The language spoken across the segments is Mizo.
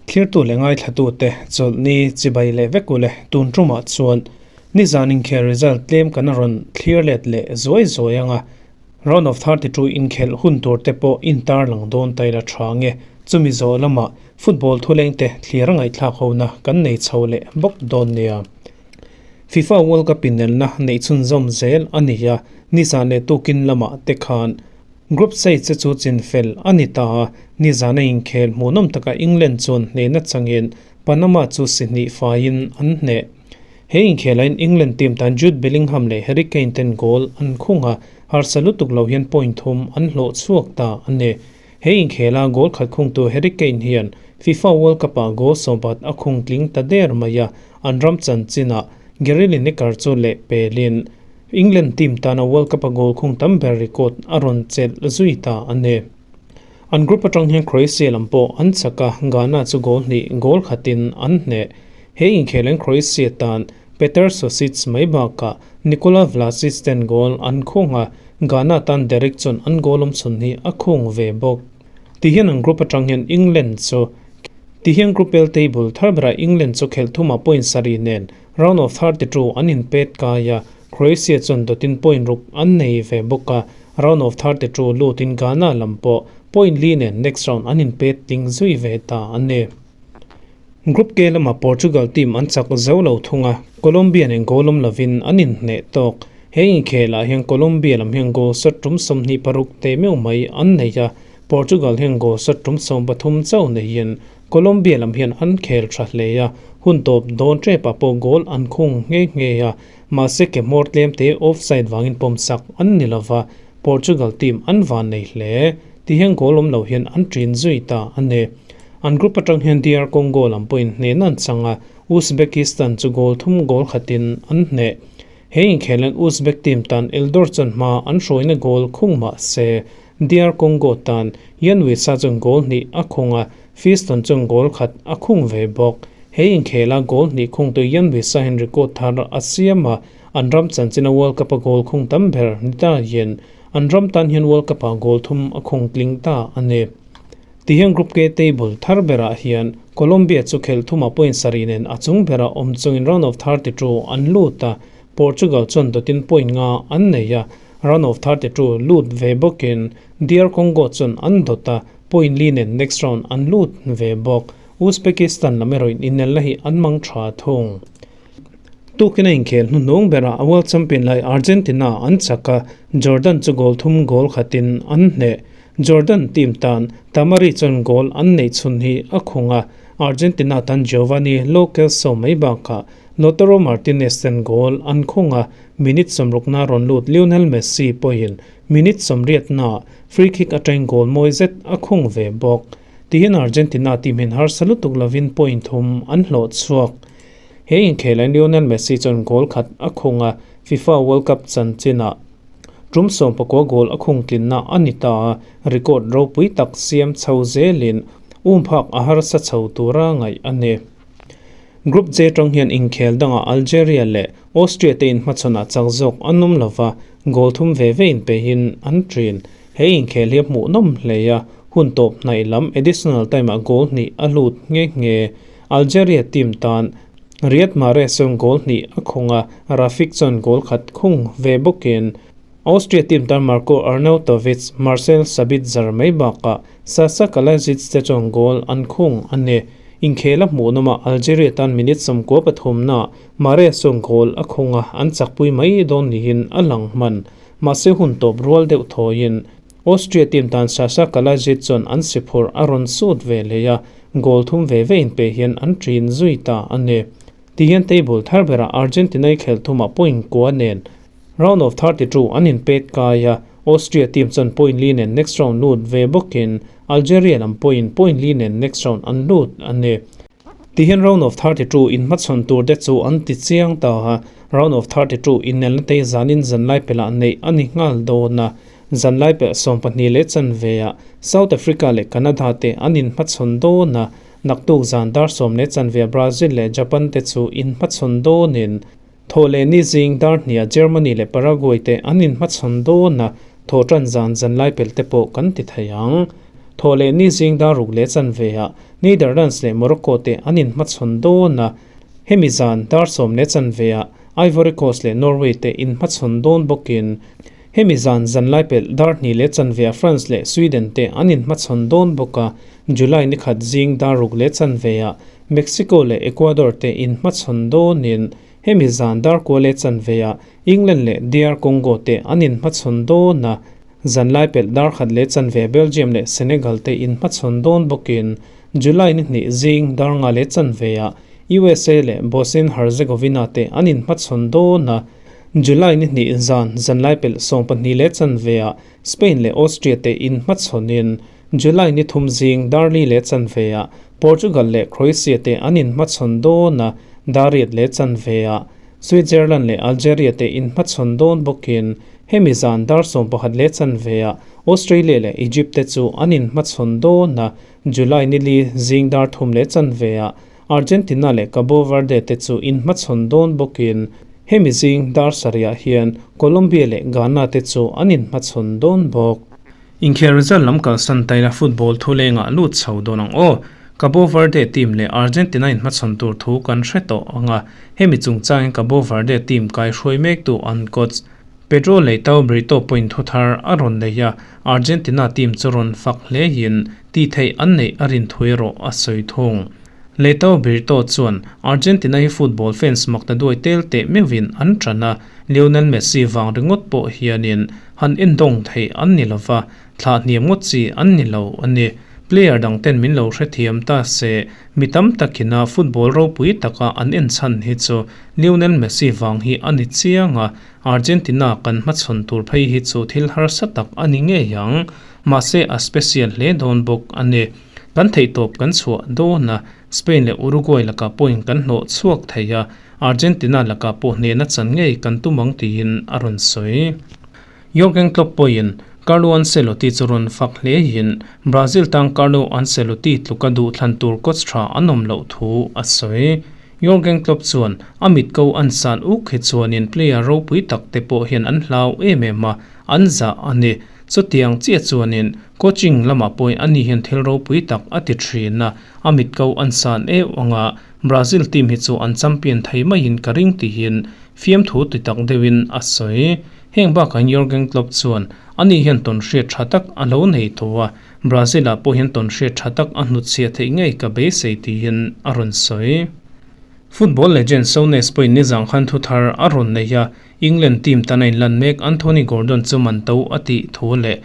Thlirtu leh ngaithlatute chawlhni chibai leh vek ule tun tumah chuan nizan inkhel result tlem kan rawn thlir let leh zuai zuai anga round of 32 inkhelh hun tur te pawh intarlang dawn ta ila tha nge chumi zawh lamah football thulengte thlir a ngaihthlak hona kan nei chho leh bawk dawn nia. FIFA World Cup inelna neih chhunzawm zel a ni a, nizan leh tukin lamah te khan Group stage chu chinfel a ni ta a, nizana inkhel hmuhnawm taka England chuan hnehna changin Panama chu si hnih faiin an hneh. He inkhelahin England team tan Jude Bellingham leh Harry Kane ten goal an khung a, harsa lutuk lo hian point thum an hlawh chhuak ta a ni. He inkhela goal khat khungtu Harry Kane hian FIFA World Cup-ah goal sawmpat a khung tling ta der mai a, an ram chanchinah Gary Lineker chu leh pelin England team tana World Cup-a goal khung tam ber record a rawn chelh zui ta a ni. An group atang hian Croatia lam pawh an chak a, Ghana chu goal hnih goal khatin an hneh. He inkhel Croatia tan Petar Susic mai bakah Nikola Vlasic ten goal an khung a, Ghana tan Derek chuan an goal awm chhun hi a khung ve bawk. Tihian an group atang hian England chu Tihian Group L table thar berah England chu khelh thumah point sarih nen Round of 32 an inpet kai a, Croatia chuan dawtin point ruk an nei ve bawk a, Round of 32 lutin Ghana lam pawh point li nen next round an inpet tling zui ve ta a ni. Group K lamah Portugal team an chak zo lo thung a, Colombia nen goal awm lovin an inhneh tawk. He inkhelah hian Colombia lam hian goal shot tum 26 teh meuh mai an nei a, Portugal hian goal shot tum 13 chauh neiin Colombia lam hian an khel tha hle a, hun tawp dawn tepah pawh goal an khung nghe nghe a, mahse ke hmawr tlem te offside vangin pawmsak an ni lova, Portugal team an van nei hle. Tihian goal awm lo hian an ṭin zui ta a ni. An group atang hian DR Congo lam pawhin hnehna an chang a, Uzbekistan chu goal thum goal khatin an hneh. He inkhelhin Uzbek team tan Eldor chuan hma an hruaina goal khung mah se, DR Congo tan Yann Wissa chuan goal hnih a khung a, Fiston chuan goal khat a khung ve bawk. He inkhela goal hnih khungtu Yann Wissa hian record thar a siam a, an ram chanchina World Cup-a goal khung tam ber ni ta hian an ram tan hian World Cup-ah goal thum a khung tling ta a ni. Tihian Group K table thar berah hian Colombia chu khelh thumah point sarih nen a chung berah awm chungin round of 32 an lut a, Portugal chuan dawtin point nga an nei a, round of 32 lut ve bawkin DR Congo chuan an dawt a, point li nen next round an lut ve bawk. Uzbekistan lam erawhin inelna hi an mang tha thung. Tukin a inkhel hnuhnung berah a world champion lai Argentina an chak a, Jordan chu goal thum goal khatin an hneh. Jordan team tan Tamari chuan goal an neih chhun hi a khung a, Argentina tan Giovanni Lo Celso mai bakah Lautaro Martinez ten goal an khung a, minute sawmrukna rawn lut Lionel Messi pawhin minute sawmriatnaah free kick atangin goal mawi zet a khung ve bawk. Tihian Argentina team hian harsa lutuk lovin point thum an hlawh chhuak. He inkhelain Lionel Messi chuan goal khat a khung a, FIFA World Cup chanchinah tum sawmpakua goal a khung tlinna a ni ta a, record ropui tak siam chho zelin umphak a harsa chho tura ngaih a ni. Group J tang hian inkhel dangah Algeria leh Austria te inhmachhawnah chak zawk an awm lova, goal thum ve ve inpeihin an ṭin. He inkhel hi a hmuhnawm hle a, hun tawp hnaih lam additional time-ah goal hnih a lut nghe nghe. Algeria team tan Riyad Mahrez chuan goal hnih a khung a, Rafik chuan goal khat khung ve bawkin Austria team tan Marko Arnautovic, Marcel Sabitzer mai bakah Sasa Kalajdzic te chuan goal an khung a ni. Inkhel a hmuhnawm a, Algeria tan minute 13 na Mahrez chuan goal a khung a, an chakpui mai dawn niin a lang hman. Mahse hun tawp rual deuh thawiin Austria team tan Sasa Kalajdzic chuan an siphurh a rawn sut ve leh a, goal thum ve ve inpe hian an ṭin zui ta a ni. Tihian table thar berah Argentina-i khelh thumah point kua nen round of 32 an inpet kai a, Austria team chuan point li nen next round lut ve bawkin Algeria lam pawhin point li nen next round an lut a ni. Tihian round of 32 inhmachhawn tur te chu an ti chiang ta a, round of 32 inelna te zanin zanlai pelah neih a ni nghal dawn a, zanlai pelh 12 leh chanve ah South Africa leh Canada te an inhmachhawn dawn a, naktuk zan dar 10 leh chanve Brazil leh Japan te chu inhmachhawn dawnin thaw leh ni zing dar hniah Germany leh Paraguay te an inhmachhawn dawn a, thaw tan zan zanlai pelh te pawh kan ti thei ang. Thawhlehni zing dar ruk leh chanve ah Netherlands leh Morocco te an inhmachhawn dawn a, hemi zan dar sawm leh chanve ah Ivory Coast leh Norway te inhmachhawn dawn bawkin hemi zan zanlai pelh dar hnih leh chanve ah France leh Sweden te an inhmachhawn dawn bawk a, July ni khat zing dar ruk leh chanve ah Mexico leh Ecuador te inhmachhawn dawnin hemi zan dar kua leh chanve ah England leh DR Congo te an inhmachhawn dawn a, Zanlai pelh dar khat leh chanve Belgium leh Senegal te inhmachhawn dawn bawkin July ni hnih zing dar nga leh chanveah USA leh Bosnia-Herzegovina te an inhmachhawn dawn a, July ni hnih zan zanlai pelh 12 leh chanveah Spain leh Austria te inhmachhawnin July ni thum zing dar li leh chanveah Portugal leh Croatia te an inhmachhawn dawn a, dar riat leh chanveah Switzerland leh Algeria te inhmachhawn dawn bawkin hemi zan dar 11 leh chanveah Australia leh Egypt te chu an inhmachhawn dawn a, July ni li zing dar thum leh chanveah Argentina leh Cabo Verde te chu inhmachhawn dawn bawkin hemi zing dar sarihah hian Colombia leh Ghana te chu an inhmachhawn dawn bawk. Inkhel result lam kalsan taila football thu lengah lut chho dawn ang aw. Cabo Verde team leh Argentina inhmachhawn tur thu kan hre tawh ang a, hemi chungchangin Cabo Verde team kaihruai mektu an coach Pedro Leitao Brito pawhin thu thar a rawn nei a, Argentina team chu rawn fak hlein tih theih an neih a rin thu erawh a sawi thung. Leitao Brito chuan Argentina hi football fans makta duai tel teh meuhin an tan a, Lionel Messi vang ringawt pawh hianin han endawng theih an ni lova, thlah hniam ngawt chi an ni lo a ni. Player dang ten min lo hrethiam ta se, mi tam takina football ropui taka an en chhan hi chu Lionel Messi vang hi a ni chiang a, Argentina kan hmachhawn tur phei hi chu thil harsa tak a ni ngei ang. Mahse a special hle dawn bawk a ni. Kan theihtawp kan chhuah dawn a, Spain leh Uruguay lakah pawhin kan hlawh chhuak thei a, Argentina lakah pawh hnehna chan ngei kan tum ang tiin a rawn sawi. Jurgen Klopp pawhin Carlo Ancelotti chu rawn fak hlein Brazil tang Carlo Ancelotti tluka duhthlan tur coach tha an awm loh thu a sawi. Jurgen Klopp chuan a mit ko an san uk hi chuanin player ropui tak te pawh hian an hlau em em a, an zah a ni. Chutiang chiah chuanin coaching lamah pawhin ani hian thil ropui tak a ti thin a, a mit ko an san eu anga Brazil team hi chu an champion thei maiin ka ring tihin fiamthu ti tak deuhin a sawi. Heng bakah Jurgen Klopp chuan ani hian tawnhriat tha tak a lo nei tawh a, Brazil ah pawh hian tawnhriat tha tak a hnutchhiah theih ngei ka beisei tiin a rawn sawi. Football legend Souness pawhin nizang khan thu thar a rawn nei a, England team tan a inlan mek Anthony Gordon chu man to a tih thu leh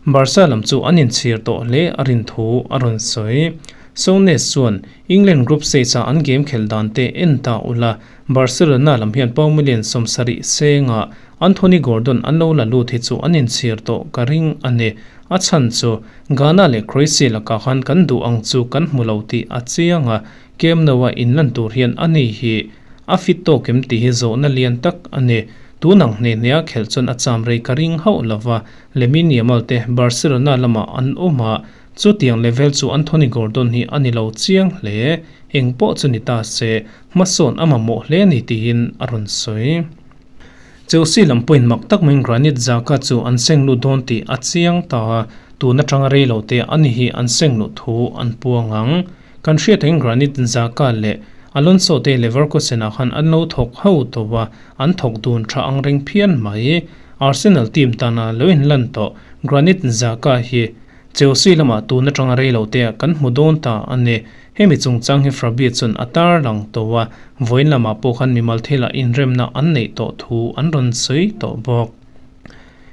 Barca lam chu an inchhir tawh hle a rin thu a rawn sawi. Souness chuan England group stage a an game khelh dan te en ta ula, Barcelona lam hian pau million 70 senga Anthony Gordon an lo la lut hi chu an inchhir tawh ka ring a ni. A chhan chu Ghana leh Croatia lakah khan kan duh ang chu kan hmu lo tih a chiang a, Camp Nou-a inlan tur hian a ni hi a fit tawk em tih hi zawhna lian tak a ni. Tun ang hne hnea khelh chuan a cham rei ka ring hauh lova, Lamine Yamal te Barcelona lamah an awm a, chutiang level chu Anthony Gordon hi a ni lo chiang hle. Eng pawh chu ni ta se, hmasawn a mamawh hle a ni tiin a rawn sawi. Chelsea lam pawhin mak tak maiin Granit Xhaka chu an seng lut dawn tih a chiang ta a, tun atanga rei lo te a ni hi an seng luh thu an puang ang. Kan hriat angin Granit Xhaka leh Alonso te Leverkusen ah khan an lo thawk ho tawh a, an thawk dun tha ang reng phian mai. Arsenal team tana lo inlan tawh Granit Xhaka hi Chelsea lamah tun atanga rei lo te ah kan hmu dawn ta a ni. Hemi chungchang hi Fabio chuan a tar lang tawh a, vawiin lamah pawh khan mimal thilah inremna an neih tawh thu an rawn sawi tawh bawk.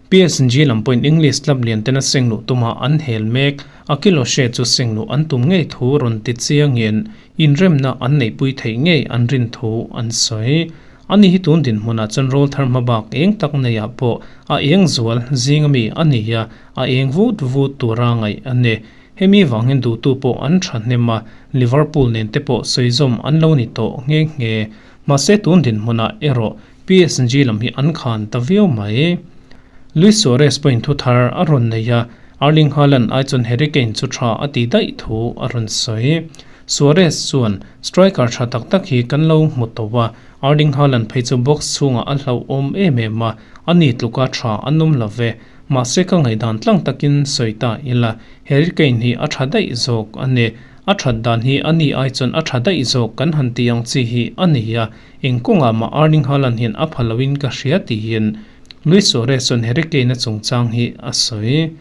PSG lam pawhin English club lian tena seng luh tuma an hel mek, Akil O'Shea chu seng luh an tum ngei thu rawn ti chiangin inremna an neihpui theih ngei an rin thu an sawi. Ani hi tun dinhmunah chuan rawl thar hma bak eng tak neiah pawh a eng zual zing ami a ni a, a eng vut vut tura ngaih a ni. Hemi vangin duhtu pawh an tha hnem a, Liverpool nen te pawh sawizawm an lo ni tawh nghe nghe. Mahse tun dinhmunah erawh PSG lam hi an khan ta viau mai. Luis Suarez pawhin thu thar a rawn nei a, Erling Haaland ai chuan Harry Kane chu tha a ti daih thu a rawn sawi. Suarez chuan, Striker tha tak tak hi kan lo hmu tawh a, Erling Haaland phei chu box chhungah a hlauhawm em em a, ani tluka tha an awm lo ve. Mahse ka ngaihdan tlang takin sawi ta ila, Harry Kane hi a tha daih zawk a ni. A that dan hi a ni ai chuan a tha daih zawk kan han ti ang chi hi a ni a, eng kawngah mah Erling Haaland hian a pha loin ka hria tiin Luis Suarez chuan Harry Kane-a chungchang hi a sawi.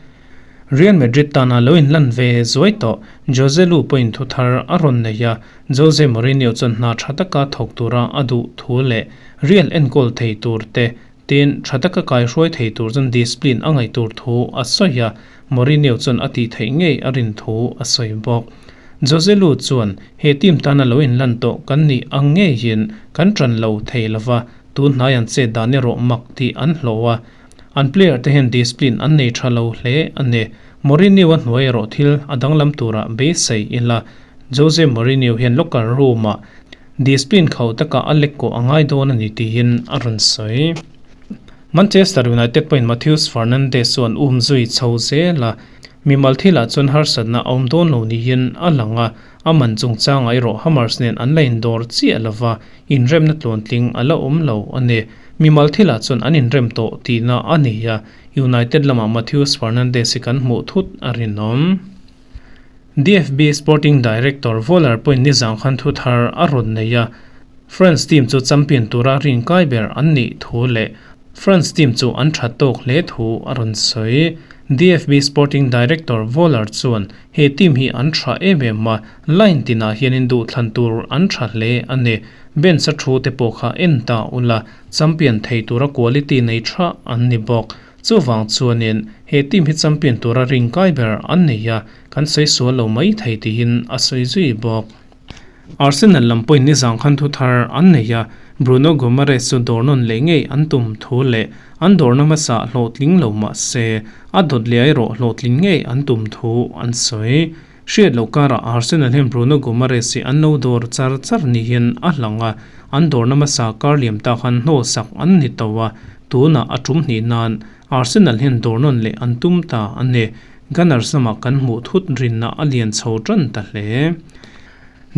Real Madrid tana lo inlan ve zuai tawh Joselu pawhin thu thar a rawn nei a, Jose Mourinho chuan hna tha taka thawk tura a duh thu leh Real enkawl thei tur te Tin, tha taka kaihruai thei tur chuan discipline a ngaih tur thu a sawi a, Mourinho chuan a tih theih ngei a rin thu a sawi bawk. Jose Lu chuan, He team tana lo inlan tawh kan nih ang ngeiin kan ṭan lo thei lo va, tun hnai an chet dan erawh mak tih an hlawh a, an player te hian discipline an nei ṭha lo hle a ni. Mourinho-a hnuai erawh thil a danglam turah beisei ila, Jose Mourinho hian locker room-ah Discipline khauh takah a lek kawh a ngai dawn a ni tiin a rawn sawi. Manchester United pawhin Matheus Fernandes chu an um zui chho zel a, mimal thilah chuan harsatna a awm dawn lo niin a lang a, a man chungchangah erawh Hammers nen an la indawr chiah lo va, inremna tluantling a la awm lo a ni. Mimal thilah chuan an inrem tawh tihna a ni a, United lamah Matheus Fernandes hi kan hmuh thut a rinawm. DFB Sporting Director Voller pawhin nizang khan thu thar a rawn nei a, France team chu champion tura rinkai ber an nih thu leh France team chu an tha tawk hle thu a rawn sawi. DFB Sporting Director Voller chuan he team hi an tha em em a, line tinah hianin duhthlan tur an tha hle a ni. Bench a thu te pawh kha en ta ula, champion thei tura quality nei tha an ni bawk. Chuvang chuanin he team hi champion tura ring kai ber an nei a, kan sawi sual lo mai thei tiin a sawi zui bawk. Arsenal lam pawhin nizang khan thu thar an nei a, Bruno Guimaraes chu dawr nawn leh ngei an tum thu leh an dawrna hmasa hlawhtling lo mah se a dawt leh erawh hlawhtlin ngei an tum thu an sawi. Hriat loh karah Arsenal hian Bruno Guimaraes hi an lo dawr char char niin a hlang a, an dawrna hmasa kar liam ta khan hnawlsak an ni to a, tunah a tum hnih nan Arsenal hian dawr nawn leh an tum ta a ni. Gunners lamah kan hmuh thut rinna a lian chho tan ta hle.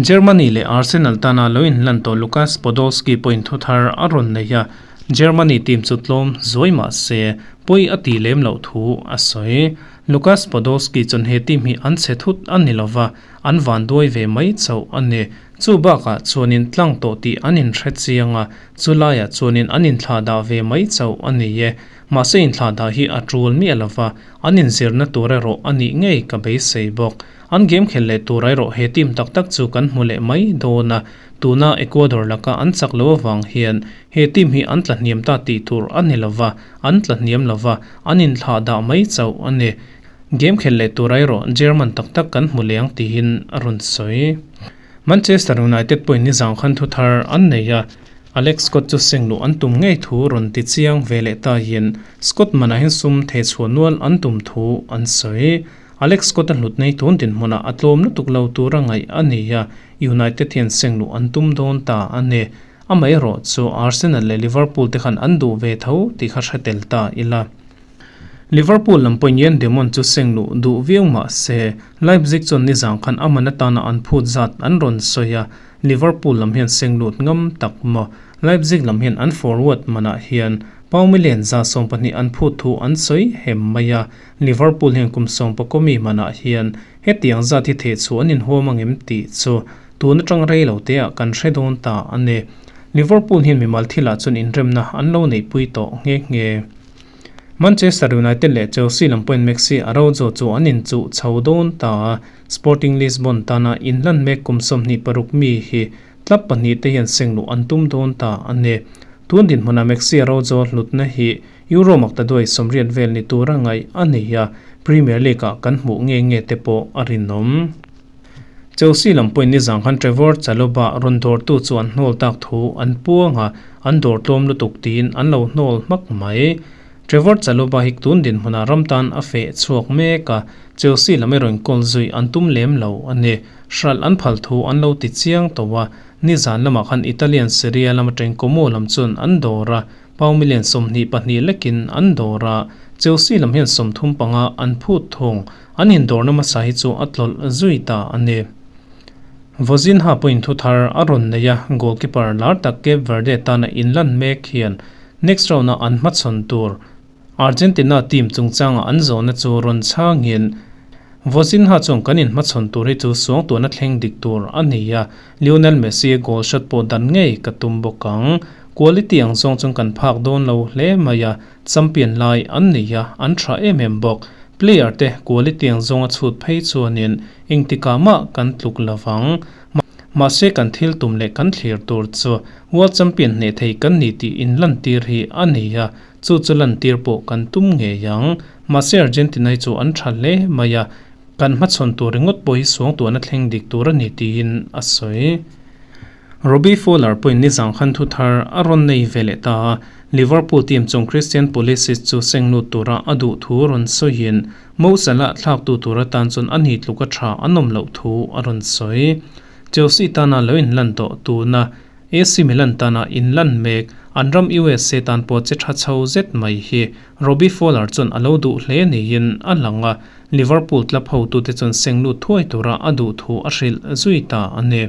Germany leh Arsenal tana lo inhlan tawh Lukas Podolski pawhin thu thar a rawn nei a, Germany team chu tlawm zuai mah se pawi a tih lem loh thu a sawi. Lukas Podolski chuan he team hi an chhe thut a ni lova, an vanduai ve mai chauh a ni. Chu bakah chuanin tlang tawh tih an inhre chiang a, chu laiah chuanin an inthlahdah ve mai chauh a ni e. Mahse inthlahdah hi a tul miah lova, an inzirna tur erawh a nih ngei ka beisei bawk. An game khelh leh tur erawh he team tak tak chu kan hmu leh mai dawn a, tuna Ecuador laka an chak lo avang hian he team hi an tla hniam ta tih tur a ni lova, an tla hniam lova, an inthlah dah mai chauh a ni. Game khelh leh tur erawh German tak tak kan hmu leh ang tiin a rawn sawi. Manchester United pawhin nizang khan thu thar an nei a, Alex Scott chu seng luh an tum ngei thu rawn ti chiang ve leh ta hian Scott manah hian sum thei chhuah nual an tum thu an sawi. Alex Scott a hlut nei tun dinhmunah a tlawm lutuk lo tura ngaih a ni a, United hian seng luh an tum dawn ta a ni. Amaherawh chu Arsenal leh Liverpool te khan an duh ve tho tih kha hre tel ta ila. Liverpool lam pawhin Jan de Mont chu seng luh duh viau mah se, Leipzig chuan nizang khan a man atana an phut zat an rawn sawi a, Liverpool lam hian seng lut ngam tak maw? Leipzig lam hian an forward manah hian Pau million 120 an phut thu an sawi hem mai a, Liverpool hian kum sawmpakaw mi manah hian hetiang zat hi theh chhuah an inhuam angem tih chu Tun atang rei lo te ah kan hre dawn ta a ni. Liverpool hian mimal thilah chuan inremna an lo neihpui tawh nghe nghe. Manchester United leh Chelsea lam pawhin Maxi Araujo chu an inchuh chho dawn ta a, Sporting Lisbon tana inhlan mek kum 26 mi hi club pahnihte hian seng luh an tum dawn ta a ni. Tun dinhmunah Maxi Araujo hlutna hi Euro maktaduai 80 vel ni tura ngaih a nei a, Premier League ah kan hmuh nge nge te pawh a rinawm. Chelsea lam pawhin nizang khan Trevor Chalobah rawn dawrtu chu an hnawl tak thu an puang a, an dawr tlawm lutuk tiin an lo hnawl hmak mai. Trevor Chalobah hi tun dinhmunah ram tan a feh chhuak mek a, Chelsea lam erawhin goal zui an tum lem lo a ni. Hralh an phal thu an lo ti chiang tawh a, nizan lamah khan Italian Serie A lama teng Como lam chuan an dawr a, Pau million 22 lekin an dawr a, Chelsea lam hian 35 an phut thung. An indawrna hmasa hi chu a tlawlh zui ta a ni. Vozinha pawhin thu thar a rawn nei a, goalkeeper lar tak Cape Verde tana inlan mek hian next round-a an hmachhawn tur Argentina team chungchanga an zawhna chu rawn chhangin, Vawiin ha chuan kan inhmachhawn tur hi chu suangtuahna thleng dik tur a ni a, Lionel Messi goal shot pawh dan ngei ka tum bawk ang. Quality ang zawng chuan kan phak dawn lo hle mai a, champion lai an nei a, an tha em em bawk. Player te quality ang zawnga chhut phei chuanin engtikah mah kan tluk lo vang. Mahse kan thil tum leh kan thlir tur chu World Champion hneh thei kan ni tih inlantir hi a ni a, chu chu lantir pawh kan tum ngei ang. Mahse Argentina hi chu an tha hle mai a, kan hmachhawn tur ringawt pawh hi suangtuahna thleng dik tur a ni tiin a sawi. Robbie Fowler pawhin nizang khan thu thar a rawn nei ve leh ta a, Liverpool team chung Christian Pulisic chu seng lut tura a duh thu rawn sawiin Mo Salah thlaktu tur atan chuan a ni tluka tha a nawm loh thu a rawn sawi. Chelsea tana lo inlan tawh tuna AC Milan tana inlan mek an ram USA tan pawh che tha chho zet mai hi Robbie Fowler chuan a lo duh hle niin a lang a, Liverpool club hotute chuan seng lut thuai tura a duh thu a hrilh zui ta a ni.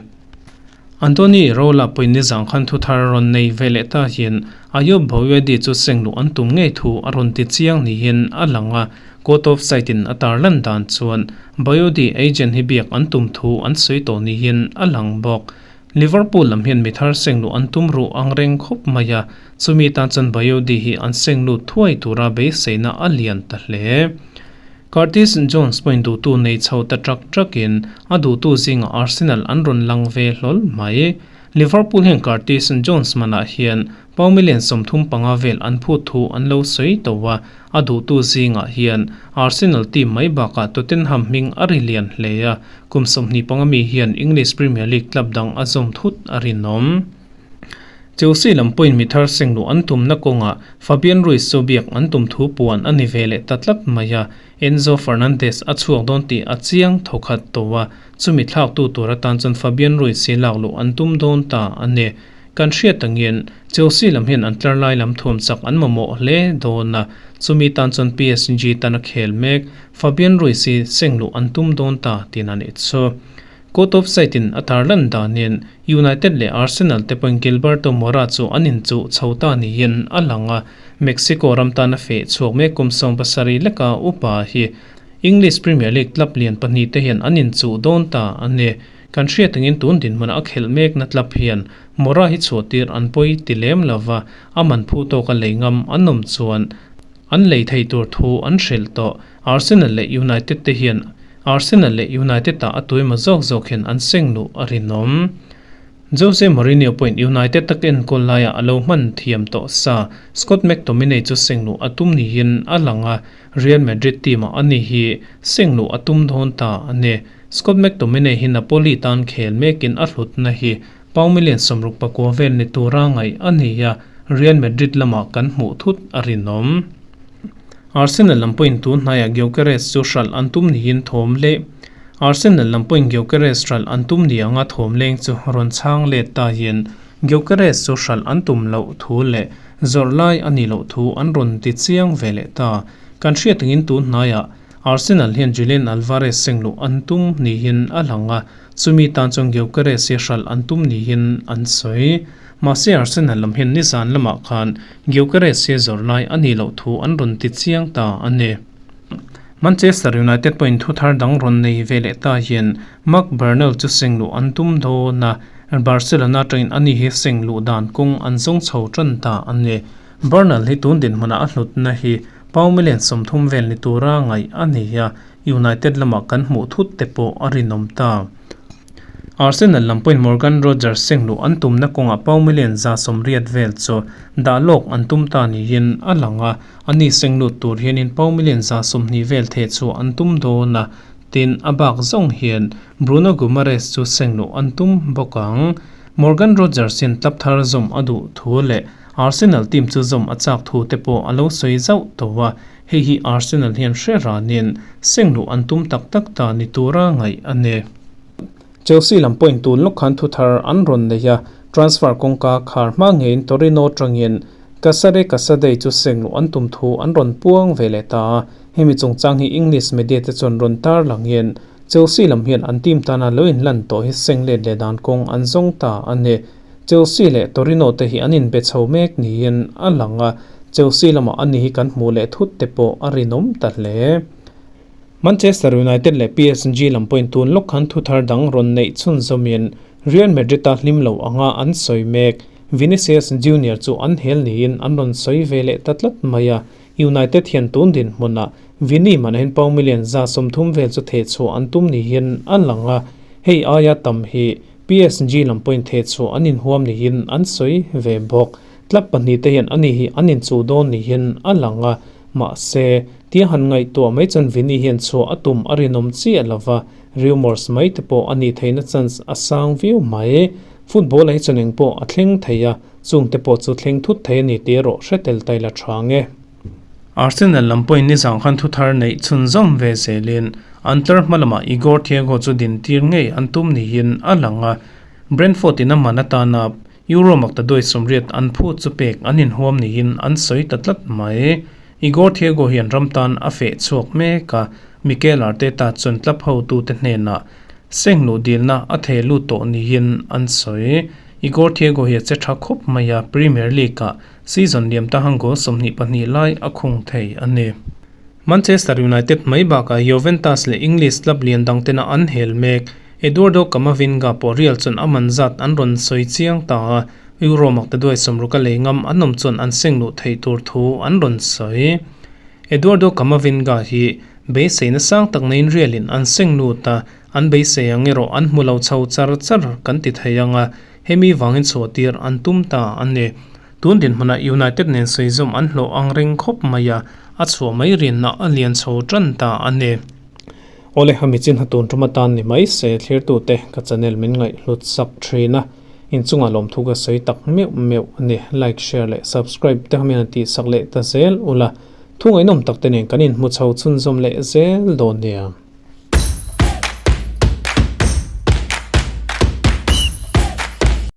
Anthony Rola pawhin nizang khan thu thar a rawn nei ve leh ta hian Ayoub Bouaddi chu seng luh an tum ngei thu a rawn ti chiang niin a lang a, court of site in a tarlan dan chuan Bouaddi agent hi biak an tum thu an sawi tawh niin a lang bawk. Liverpool lam hian mi thar seng luh an tum ruh ang reng khawp mai a, chumi tan chuan Bouaddi hi an seng lut thuai tura beiseina a lian ta hle. Curtis Jones pawhin duhtu nei chho ta ṭak ṭakin a duhtu zingah Arsenal an rawn lang ve hlawl mai. Liverpool hian Curtis Jones manah hian pound million 35 vel an phut thu an lo sawi tawh a, a duhtu zingah hian Arsenal team mai bakah Tottenham hming a ri lian hle a, kum 25 mi hian English Premier League club dang a zawm thut a rinawm. Chelsea lam pawhin mi thar seng luh an tumna kawngah Fabian Ruiz chu biak an tum thu puan a ni ve leh ta tlat mai a, Enzo Fernandez a chhuak dawn tih a chiang thawkhat tawh a, chumi thlaktu tur atan chuan Fabian Ruiz hi lak luh an tum dawn ta a ni. Kan hriat angin Chelsea lam hian an tlar lai lam thuam chak an mamawh hle dawn a, chumi tan chuan PSG tan a khel mek Fabian Ruiz hi seng luh an tum dawn ta tihna a nih chu. Court of Sight in a tarlan danin United leh Arsenal te pawhin Gilberto Mora chu an inchuh chho ta niin a lang a, Mexico ram tana feh chhuak mek kum 70 leka upa hi English Premier League club lian pahnih te hian an inchuh dawn ta a ni. Kan hriat angin tun dinhmunah a khelh mekna club hian Mora hi chhuahtir an pawi ti lem lova, a man phu tawka lei ngam an awm chuan an lei thei tur thu an hrilh tawh. Arsenal leh United te hian Arsenal leh United ah a tuimaw zawk zawk hian an seng luh a rinawm. Jose Mourinho pawhin United tak enkawl laiah a lo hman thiam tawh sa Scott McTominay chu seng luh a tum niin a lang a, Real Madrid team ah ani hi seng luh a tum dawn ta a ni. Scott McTominay hi Napoli tan khel mekin a hlutna hi pound million 69 vel ni tura ngaih a ni a, Real Madrid lamah kan hmuh thut a rinawm. Arsenal lam pawhin tun hnaiah Gyökeres chu hralh an tum niin thawm leh Arsenal lam pawhin Gyökeres hralh an tum ni anga thawm leng chu rawn chhang let ta hian Gyökeres chu hralh an tum loh thu leh zawrh lai a nih loh thu an rawn ti chiang ve leh ta. Kan hriat angin tun hnaiah Arsenal hian Julian Alvarez seng luh an tum niin a lang a, chumi tan chuan Gyökeres hi hralh an tum niin an sawi. Mahse Arsenal lam hian nizan lamah khan Gyökeres hi zawrh lai a nih loh thu an rawn ti chiang ta a ni. Manchester United pawhin thu thar dang rawn nei ve leh ta hian Marc Bernal chu seng luh an tum dawn a, Barcelona atangin ani hi seng luh dan kawng an zawng chho tan ta a ni. Bernal hi tun dinhmunah a hlutna hi pound million 30 vel ni tura ngaih a ni a, United lamah kan hmuh thut te pawh a rinawm ta. Arsenal lam pawhin Morgan Rogers seng luh an tumna kawngah pound million 180 vel chu dah lawk an tum ta niin a lang a, ani seng lut tur hianin pound million 120 vel theh chhuah an tum dawn a, tin a bak zawng hian Bruno Guimaraes chu seng luh an tum bawk ang. Morgan Rogers hian club thar zawm a duh thu leh Arsenal team chu zawm a chak thu te pawh a lo sawi zauh tawh a, hei hi Arsenal hian hre ranin seng luh an tum tak tak ta ni tura ngaih a ni. Chelsea lam pawhin tun lawk khan thu thar an rawn nei a, transfer kawngka khar hma ngeiin Torino tangin Casare Casadei chu seng luh an tum thu an rawn puang ve leh ta a, hemi chungchang hi English media te chuan rawn tar langin Chelsea lam hian an team tana lo inlan tawh hi seng let leh dan kawng an zawng ta a ni. Chelsea leh Torino te hi an inbe chho mek niin a lang a, Chelsea lamah ani hi kan hmuh leh thut te pawh a rinawm ta hle. Manchester United leh PSG lam pawhin tun lawk khan thuthar dang rawn neih chhunzawmin Real Madrid-a hlim lo anga an sawi mek. Vinicius Junior chu an hel niin an rawn sawi ve leh ta tlat mai a, United hian tun dinhmunah Vini manahin pound million 30 vel chu thehchhuah an tum niin a lang a, hei aia tam hi PSG lam pawhin thehchhuah an inhuam niin an sawi ve bawk. Club pahnihte hian ani hi an inchuh dawn niin a lang a, mahse, tia han ngaihtuah mai chuan Vini hian chhuah a tum a rinawm chiah lo va, rumours mai te pawh a nih theihna chance a sang viau mai. Football ah hi chuan engpawh a thleng thei a, chungte pawh chu thleng thut thei a ni tih erawh hre tel ta ila tha nge. Arsenal lam pawhin nizang khan thuthar neih chhunzawm ve zelin an tlar hma lamah Igor Thiago chu dintir ngei an tum niin a lang a, Brentford in a man atana Euro maktaduai 80 an phut chu pek an inhuam niin an sawi ta tlat mai. Igor Thiago hian ram tan a feh chhuak mek a, Mikel Arteta chuan club hotute hnenah seng luh dilna a theh lut tawh niin an sawi. Igor Thiago hi a che tha khawp mai a, Premier League-ah Season liam ta hang goal 22 lai a khung thei a ni. Manchester United mai bakah Juventus leh English club lian dang tena an hel mek. Eduardo Camavinga pawh Real chuan a man zat an rawn sawi chiang ta a, Euro maktaduai 60 lei ngam an awm chuan an seng luh theih tur thu an rawn sawi. Eduardo Camavinga hi beiseina sang tak neiin Real in an seng lut a, an beisei ang erawh an hmu lo chho char char kan ti thei ang a, hemi vangin chhuahtir an tum ta a ni. Tun dinhmunah United nen sawi zawm an hlawh ang reng khawp mai a, a chhuah mai rinna a lian chho tan ta a ni. Awle, a michin ha tun tum atan ni mai se, thlirtute ka channel min ngaihhlut sak thin a, inchungah lawmthu ka sawi tak meuh meuh a ni. Like, share leh subscribe te hamian a tihsak leh ta zel ula, thu ngaihnawm tak te nen kan inhmu chho chhunzawm leh zel dawn nia.